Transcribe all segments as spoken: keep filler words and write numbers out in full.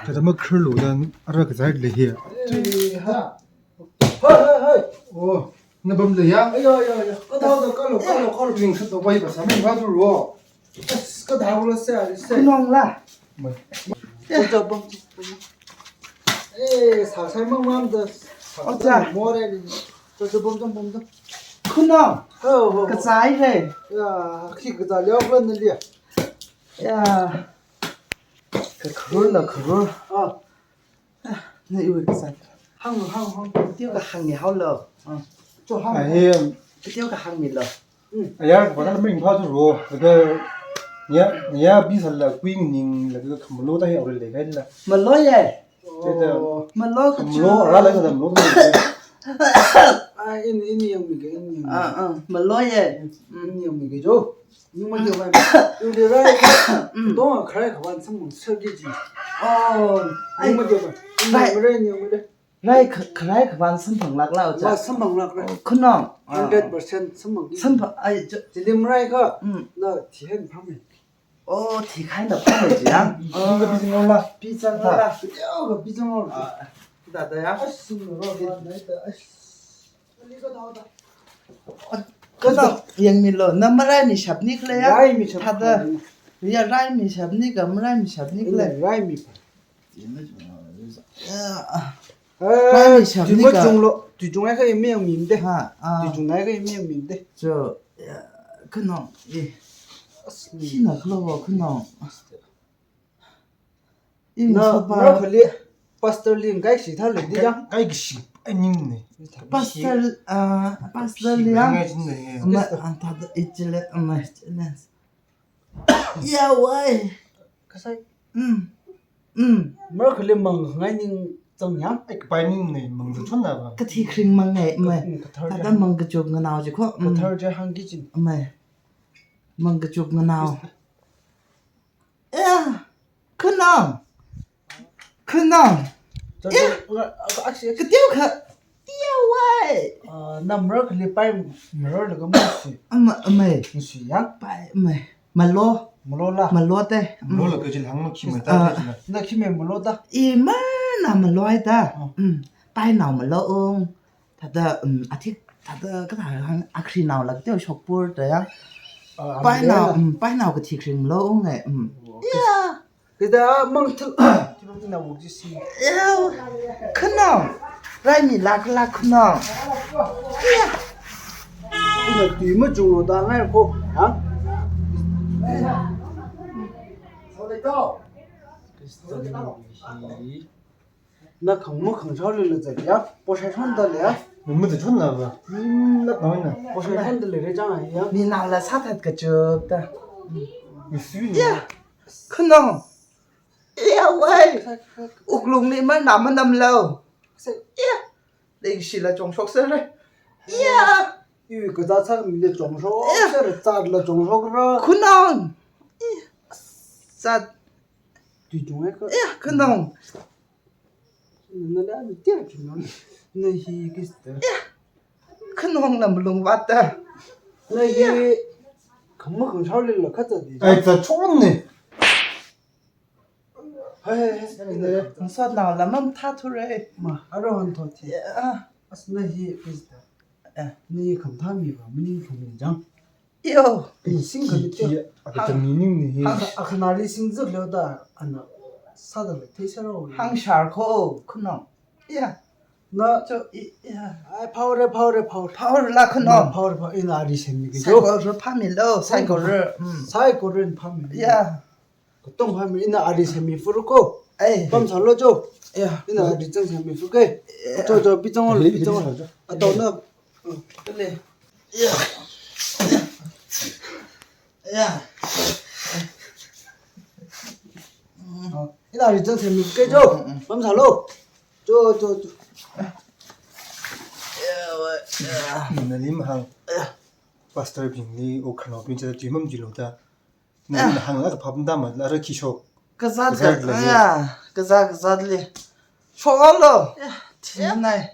Thāda makharlu dan ara kazai lei hi. Hai, hai, hai. Oh, na pamli ya? Ayo, ayo, ayo. Kathāda, kalo, kalo, kalo. Ring sat to bai ba, sāmi ba tu ro. Yes, kathāla sāli sā. Khnong la. Mai. Cha, cha, pam, pam. Eh, sāsai mang mang da. Oja. More ni. Cha, cha, pam, pam, pam, pam. Khnong. Ho, ho, ho. Kazai he. Ya, khi kazai liao plan na lia. Ya. Kakharur la kharur. Ah. Ah, na iwui kazat. Hāng, hāng, hāng. Teo kahāng ni haolo. Ah. Cho hāng. Ai, em. Teo kahāng ni lo. Hmm. Ayar, ba na ring pha tu ro. Laga, ya, ya, bi sāla kui ning, laga khamalo ta ya ore le kai la. Malo ye. Chida. Oh. Malo ka khamalo, chu. Ara la sa malo ta. Ah, in, in yang mi ke, in yang mi. Ah, ah. Malo ye. Mm. In yang mi ke jo. Ningma teo bai. Iwuili rai. Mm. Dong kharai khavan samphang serki ji. Oh, ai. Ningma teo bai. Rai. Ningma rai, ningma rai. Rai kha-, kharai khavan samphanglākla oja. Wa samphanglākra. Oh, khnong. Hundred percent samphang. Samphang, ai, jo. Chilim rai kha. Mm. Na thihen phame. Oh, thikhai na phame ji ya. Oh. Ningka pizang la. Pizang la. Teo ka pizang la. Ah, da da ya. Asin ro ba nai da. As. Khnong, yangmilo, na maraimi shapni khala ya? Raimi shap. Thāda, ya raimi shapni ka, maraimi shapni khala? Ina raimi pa. Ya, ah. Eh, raimi shapni ka. Tui machunglo, tui chungai kha imi yangmi de. Ha, ah. Tui chungai kha imi yangmi de. Cho, ya, khnong, eh. Asli. Sina khala khnong. Ina na, sopa. Na khali pastor li ngai shi thale di ya. Ngai, ngai shi, ai ning ne. Pastor, ah, pastor li ya. Ngai shi ne. Ma, ah, thāda ichile, ma, ichile. Ya wai. Kasai. Mm. Mm. Mar khali mang ngai ning chang ya. Ai, kapai ning ne, mang chang chon na ba. Kathi khring mang ngai, ma. Mm, kathar thāda ja. Mang kachuk nganao ji kho. Mm. Kathar ja hāngki jin. Ma. Mang kachuk nganao. Ya, khnong. Khnong. Cha, ya. Cha, ah, ah, ah, ah. Kateo kha. Teo wai. Ah, na mara khali pai mara laga masi. Ama, amai. Masi ya? Pai, amai. Malo. Malo la. Malo te. Malo la kajil hānglo khi mai ta. Ah. Kajil la. Na khi mai malo ta. Ima na malo ai ta. Ah. Mm. Pai nao malo ung. Thāda, um, athik, thāda, kathā hāng, akhri nao la, teo shokpur ta ya. Ah, pai nao, um, pai nao kathi khring lo, um, eh, um. Oh, ya. Kida mang thil, thil na wuk ji si. Ya. Khnong. Raimi lak lak khnong. Ya. Ina tui machunglo da ngai ko. Ha? Sorry to. Krista ni hi. Na khangmo khangshao lila zat ya, poshai shonda le ya. Mama zat shonla ba. Nim lak na na. Poshai shonda le re chang ya. Ninao la sāthat kachuk ta. Isi ni. Ya. Khnong. Ya wai. Wuklung li mana manamlo. Ya. Leishila chongshok sere. Ya. Iwui kazat sāmile chongshok sere, zatla chongshokra. Khnong. Zat. Tui chungai kha. Ya, khnong. Na, na, na, na, tia chungai. Na hi kista. Ya. Khnong na malung vāta. Na hi khangmo khangshao lila kha zat di. Ai, zat shon ne. Hai, hai, hai. Ngasotnao la mamathā thura. Ma, aro han thot thi. Ya. As na hi kista. Eh. Ni khamathā mi ba, maning khami jang. Yo. Ni sing khami teo. Ki, a, ka tang ni ning ni hi. Hāng, a, khanali sing zuk leo da, ana, sāda le, thei sāro. Hāng shar kho, khnong. Ya. Na. Cho, i, ya. Ai, phao re, phao re, phao re. Phao re la khnong. Ma, phao re, phao, ina ari semi ke jo. Saikora phamilo, saikora. Mm. Saikora phamilo. Ya. Katonga phami ina ari semi furu ko. Ai. Pamsālo jo. Ya. Ina ari chang semi furu ke. Ya. Cho, cho, pi chang ol, pi chang ol. Atao na. Kale. Ya. Ya. Ina ari chang semi furu ke jo. Mm, mm. Pamsālo. Cho, cho, cho. Ya, wa, ya. Nali mahāng. Ya. Pastor bingli, o khanaobing chāda tui mamajilo da. Nali mahāngla kaphap da ma, la ra khi shok. Kazat, kazat la ya, kazat, kazat le. Shok haolo. Ya. Thinanai.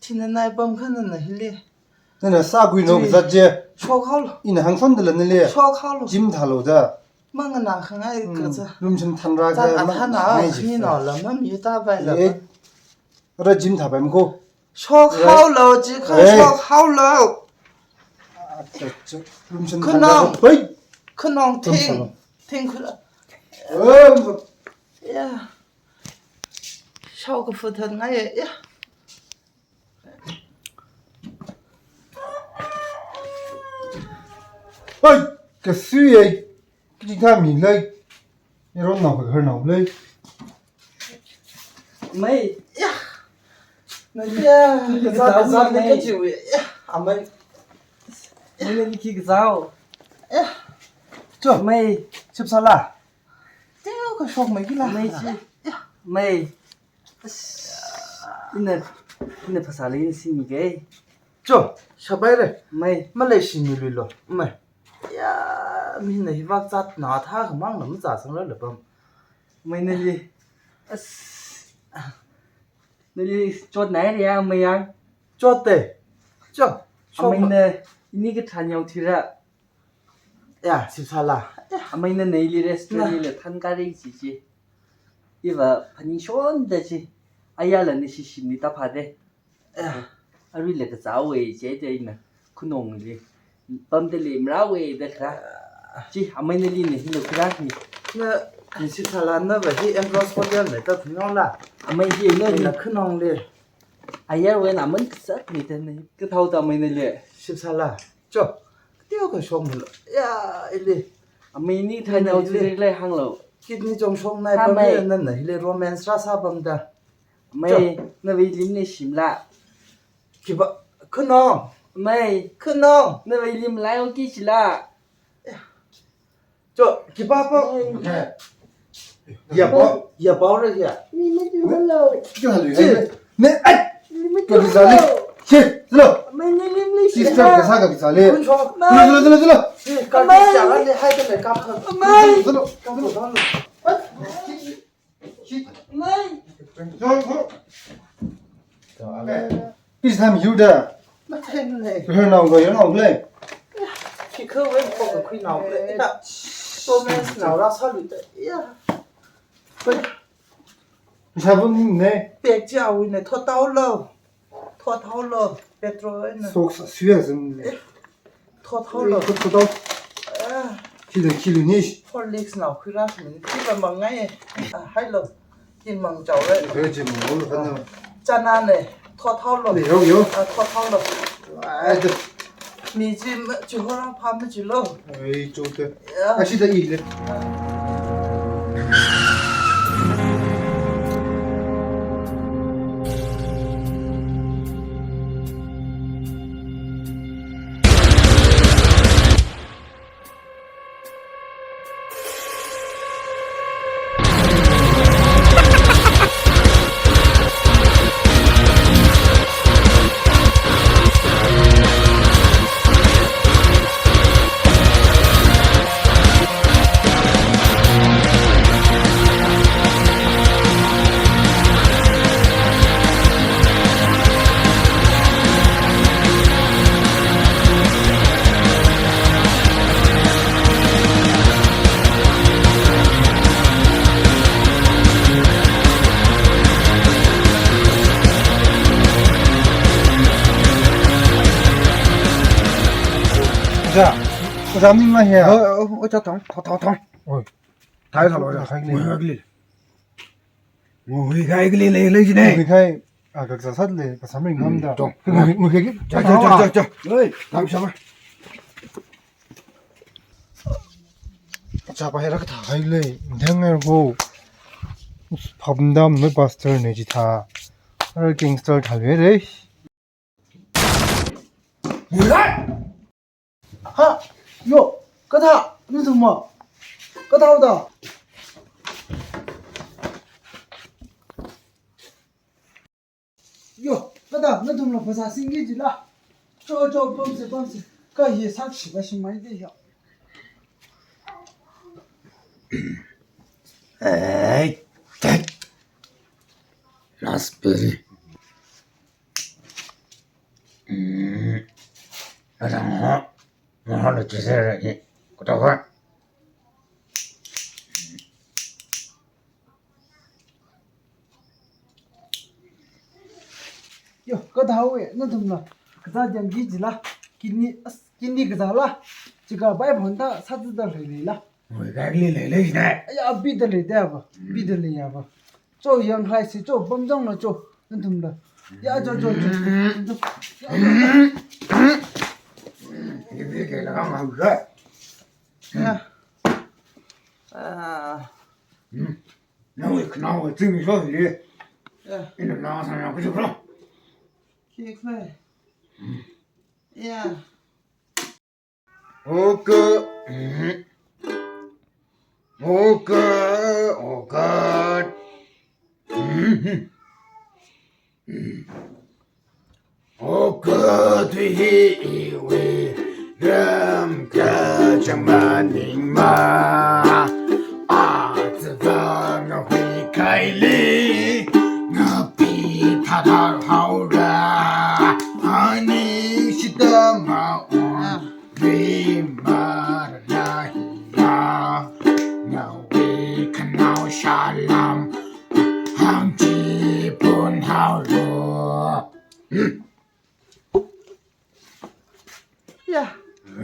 Thinanai pam khanana hili. Nana sākhuino kazat je. Shok haolo. Ina hāngshonda la nali. Shok haolo. Gym thālo da. Manganā khangai Hmm. kaza. Lumshan thanra Zat ka ma-, athana ngai ji khina fa. La mam yuta bai la. Eh. Ra gym thabai mko. Shok Ra- hao lo ji kha Hey. shok hao lo. Ah, cha, cha. Lumshan Khanang. thanra ka. Hey. Khanang Lumshan thing. lo. Thing khula. Eh, lumshan. Ya. Shao ka futhan ngai ya. Oi, kasui ai. Kiti kami lai. Yaron nao ka har nao lai. Mai. Ya. Na ya, Ka kaza zao kaza mai. Ka chiwi. Ya, amai. Mai na liki ka zao. Ya. Cho. Mai. Chip sala. Teo ka shok mai kila. Mai chi. Ya. Mai. Ina, ina phasā lei ina simi kei. Cho, shabai re. Mai. Malei simi lui lo. Mai. Ya, mina hi vak zat na tha khamang na maza sang la le bam. Mai nali. As. Nali chot nai ria mai yang. Chot te. Cho. Shok Amai ma- na ini ka than yau thira. Ya, sipsala. Amai na nei li restaurant Na. li le than ka rei chi chi. Iva phaning shon da chi. Aya la ni shi shi ni ta pha de. Ya. Arui le ka za wei che de ina. Khunong li. Pam de le mra wei de kha. Chi amai na li ni hilo kra ni. Na, sipsala na va hi Ambrose Hotel le ta phunong la. Amai hi no ni. Na khunong le. Aya wei na man ka sat ni de ni. Ka thau ta amai na le. Sipsala. Cho, teo ka shong lo. Ya, ili. Amai ni tha Ili, nau ili. Tui lai hang lo. Kidney chong shong nai Tha bam mai. Ni nan na hile romance ra sa bam da. Mai, Cho. Na vei lim ne shim la. Kiba, khunong. Mai, Khunong. Na vei lim lai o ki chi la. Cho, kiba pa. Mai. Ya pa, ya pa ra ya. Ni ma tu lo. Kya halu Chi. Hai. Ne, ai. Ni ma Kya tu bisa ni? Lo. Che, lo. Mai ni lim li Sister, kya sa ka bisa le? Khun shong. Lo, lo, lo, lo, lo. Chi, ka Mai. Bisa le hai ka le ka pa. Mai. Lo, lo, lo, lo. Mai. Lo, lo. Please, I'm you there. Matheng le. Her now go, you know, play. Khi khawui ko ka khui nao le. Ina. Romance nao ra sa lu te. Ya. Sabun ne. Pek chi awui ne thot tau lo. Thot tau lo. Petrol ne. Sok sa suya zin ne. Thot tau lo. Thot tau. Ah. Kilo, kilo ni. Horlicks nao khui ra min. Khi ba mang ngai. Ah, hai lo. Hin mang chao le. Khe jim mang lo kan na. Chana ne. Thot tau lo. Ni yo yo. Ah, thot tau lo. Ai de. Mi jim chi ho ra pha mi chi lo. Ai, cho te. Ya. A shi da i le. Oja, oja ming ma hia? Oh, oh, oja thong, thong, thong, thong. Oi. Thai thalo oja. Khai le. Oi, khai le. Ngo hui khai kali le le jine. Hui khai, a, ka sa sat le, ka samring ham da. Tong. Hui, hui, hui, hui. Cha, cha, cha, cha, cha. Oi, tham shama. Cha pa hera ka tha khai le, dang er go. Phapdam me pastor ne ji tha. Ara gangster tha le re. Ha, yo, kathā, nathum ma. Kathā da. Yo, kathā, nathumla phasā singki jila. Cho, cho, pamse, pamse. Ka hi sak shiba shimai de yo. Ei, tek. Raspberry. Mm. Arang ho. Ngo ho lo chisera i. Kuta ho. Yo, kathāhaowa, nathumla. Kazā jam ki jila. Kidney, as, kidney kazāla. Chika bai phonda, sāda leilei la. Oi, kaikhali leilei jina. Aya, abida leida ba. Abida leiya ba. Cho, yanghaisi cho, pamchanglu cho. Nathumla. Ya, cho, cho, cho. Cho. Ibi kailaga ngahānga. Ya. Ah. Hmm. Nawui khanaowa chingmi sho hili. Ya. Ina ngasāna kuchuklo. Kikle. Ya. Okay. Mhm. Okay. Okay. Mhm. Okay, tui hi iwui ram kachang maningma. Aja vang ngahui kaili, ngapi thāthar haora. Ani shida maung, ri marana hiya. Ngahui khanao shalam, hāngchipun haolo. Hmm. Ya.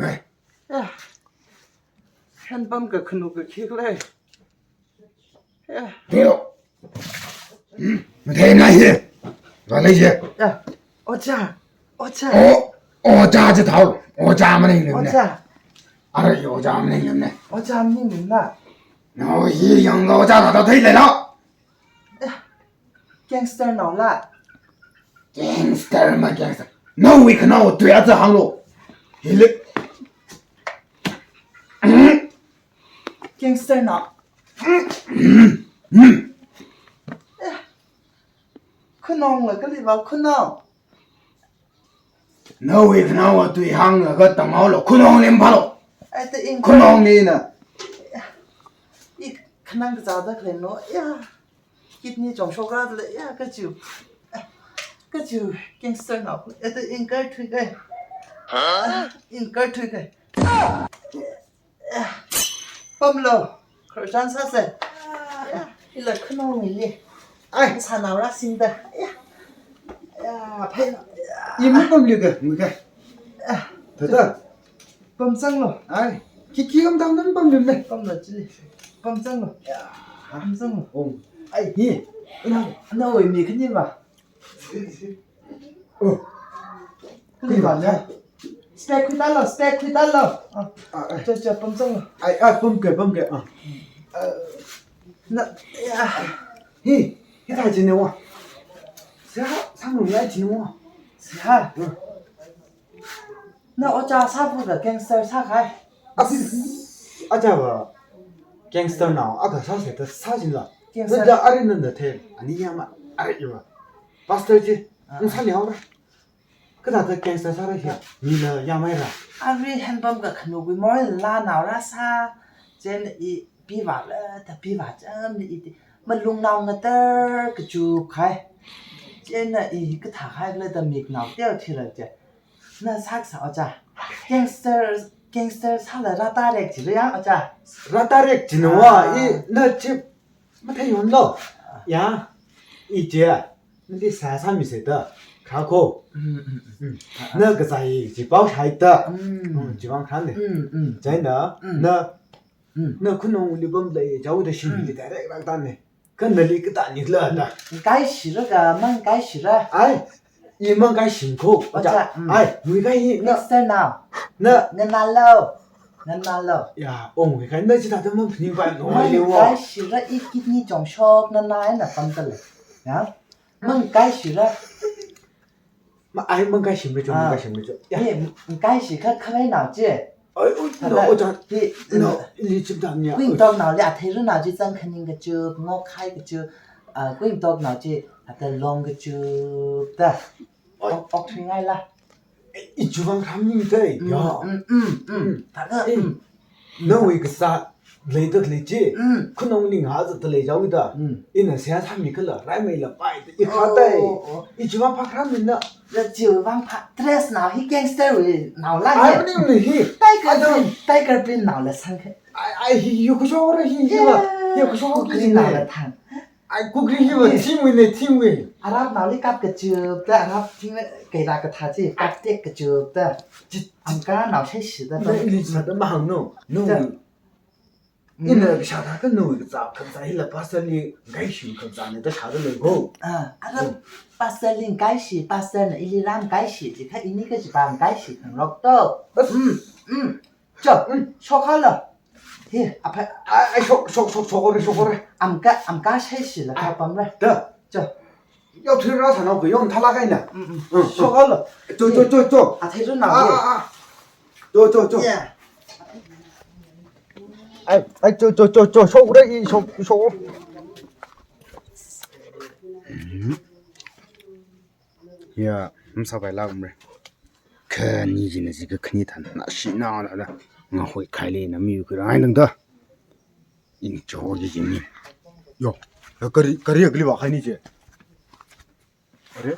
Ai. Ya. Handpump kakhanu kakhik lei. Ya. Theo. Hmm. Mathei na hi. Vālei je. Ya. Oja. Oja. O, oja je thao. Oja maningmana. Oja. Ara oja maningmana. Oja maningmana. Nawui hi yangga oja thāda theilei la. Eh, gangster naola. Gangster ma gangster. Nawui khanao tui aja hānglo. Hili. Gangster nao. Eh, khunong la kali ba khunong. Nawui khanaowa tui hānglaga tamhaolo, khunong lim phalo. Ai, ta ing. Khunong lina. I khanang kazāda khalei no, ya. Kidney chong shokra le, ya, kachu. Kachu, gangster nao. Ai, ta ing kar thui kai. Huh? Ing kar thui kai. Pamlo, khorchan sāsa. Ila khunong mili. Ai. Sānaora singda. Ya, phai. Imu pamli ka, mu ka. Tata. Pamchanglo. Ai. Kiki kam tam tam pamli me. Pamlo chili. Pamchanglo. Ya. Pamchanglo. Om. Ai. Hi. Ina, nawui mi khani ba. Oh. Kali ba le. Spec khuitālo, spec khuitālo. Ah, ah, ai. Cha, cha, pamchanglo. Ai, ai, pamke, pamke, ah. Na, ya. Hi, hithā jine wa. Siha, sāngarumlei jine wa. Siha. Hmm. Na oja sāphoda gangster sākahai. As, aja ba gangster nao, aga sāsa da sājinla. Gangster. Nada ari nana the, ani yama, ari iwa. Pastor ji, ah, ngasāli haora. Kathāda gangster sāra hi, mina yamaira. Ari handpump kakhanukhui morei la naora sā, chieina i pivāla, da pivā cham ni i ti. Malung nao ngatar kachup kahai. Chieina i kathā kahaila da miknao teo thira je. Na sākasā oja. Gangster, gangster sāla rātarek jira ya oja. Rātarek jina wa, ah, i na chi mathei yonlo. Ya, i je, nali sāsāmisa da. Kha ko. Mm, mm, mm. Mm. Na kazai chi pao shaida. Mm. Mm, chi vang khan ne. Mm, mm. Chieina, mm, na, mm, na khunong li pamlei, jaoda shimli, mm, direct rātāne. Kha nali katāni la da. Ngakai shira ka, mangkai shira. Ai, i mangkai shim ko. Oja, oja, mm. Ai, muikai hi na. Gangster nao. Na. Nganālo. Nganālo. Ya, ong muikai na chithāda maphaning pai no, ai, le wo. Mangkai shira i kidney chong shok nana eina pamda lei. Ya. Mangkai shira. Ma, ai, mangkai shimra cho, ah, mangkai shimra cho. Ya. Ye, ngakai shi kha khangai nao je. Ai, ui, thāda, no, oja, hi, no, ili chipdam ya. Kuintok naoli athei ru nao je zang khaning kachup, ngok khai kachup, ah, kuintok nao je, thāda long kachup da. Ai. Ok, ok, thui ngaila. I, i chiwuivang khamning tai, mm, ya. Mm, mm, mm. Mm. Thāda, eh, mm. Nawui kasā leida khalei chi. Mm. Khunong li ngazatda lei jaoda. Mm. Ina seihā sāmi kala, raimeila paida. I khatai. Oh, oh, oh. I chiwuivang phākharam mina. La chiwuivang phā, dress nao hi gangster wui nao la. Ai, ne. Maning ni hi. Tiger, ai, print, tiger print naola sangkhe. Ai, ai, hi, yu kashora hi, hi ba. Yeah. Hi kashora green hi naola thang. Ai, Kukri hiva thingwui ne, thingwui. Arab naoli kap kachupta, Arab thing kaila katha chi, kap tek kachupta. Chi, chi. Amka nao shaishida. Na ili sāda mahāngno. No. Cha. Mm. Ina kashā thākha nawui kazā, kazā hila pastor li ngaishi kazā ne da shāda lei ko. Ah, ara pastor li ngaishi, pastor na ili lam ngaishi, jiakha ini kajipa ngaishi khangarok to. Bas. Mm, mm. Cho, mm, shokhalu. Hi, aphai. Ai, ai, shok, shok, shok, shokhaora, shokhaora. Amka, amka shaishila, ah, kapamra. Da. Cho. Yaothui rāsānao kayong thalak eina. Mm, mm. Mm, mm. Shokhalu. Cho, cho, cho, cho. Athei run nao. Ah, ah, ah. Cho, cho, cho. Yeah. Ai, ai, cho, cho, cho, cho, shokra, i, shok, shok. Ya, msa bai la umre. Khani jina ji ka khani than, na shi na la la. Nga hoi khai le na mi ku rai nang da. In cho ji ji ni. Yo, kari, kari agli ba khai ni je. Are?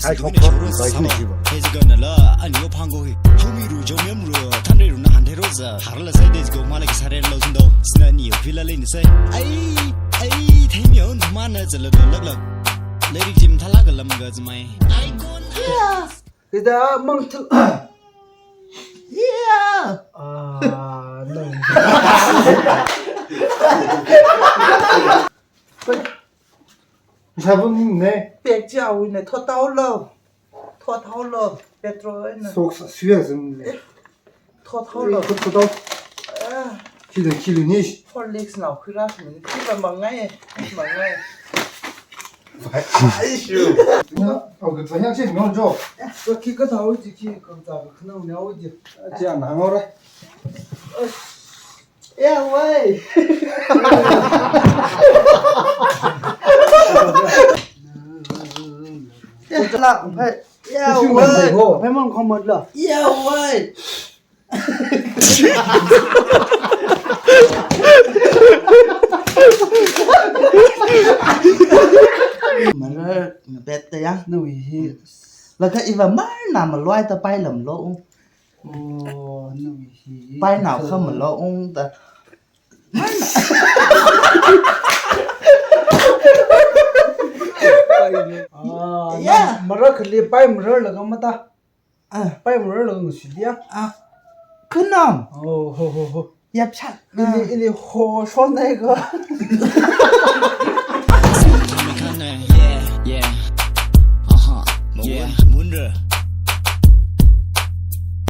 Ai, shok, shok, bai ni ji ba. Kida mang thil. Yeah. Ah, no. Sabun ne? Pek jiawi ne, thothaolu. Thothaolu, petrol ne. Sok sa, suya zim ne. Eh, thothaolu. Thot, thothaolu. Ah. Kilo, kilo ni. Horlicks nao khuira sini. Kilo mangai, mangai. Ai, ai, shu. Na, au, ke zanya che ngau jo. Ko ki ka thao ji ki, ko za ka nau ne au ji. Che an hang ora. Ya, wai. Ya, la, phai. Ya, wai. Phai mang comment la. Ya, wai. Mara, mabet ta ya, nawui hi. Laga iva marna maloi ta pai lam lo. Oh, nawui hi. Pai nao kha malo ung ta. Ah, ya. Mara khali pai mara laga mata. Ah. Pai mara laga ngusi dia. Ah. Khanam. Oh, ho, ho, ho. Yapshat. Ini, ah, ini ho shon na ko. Yeah, yeah. Aha. Yeah. Munra.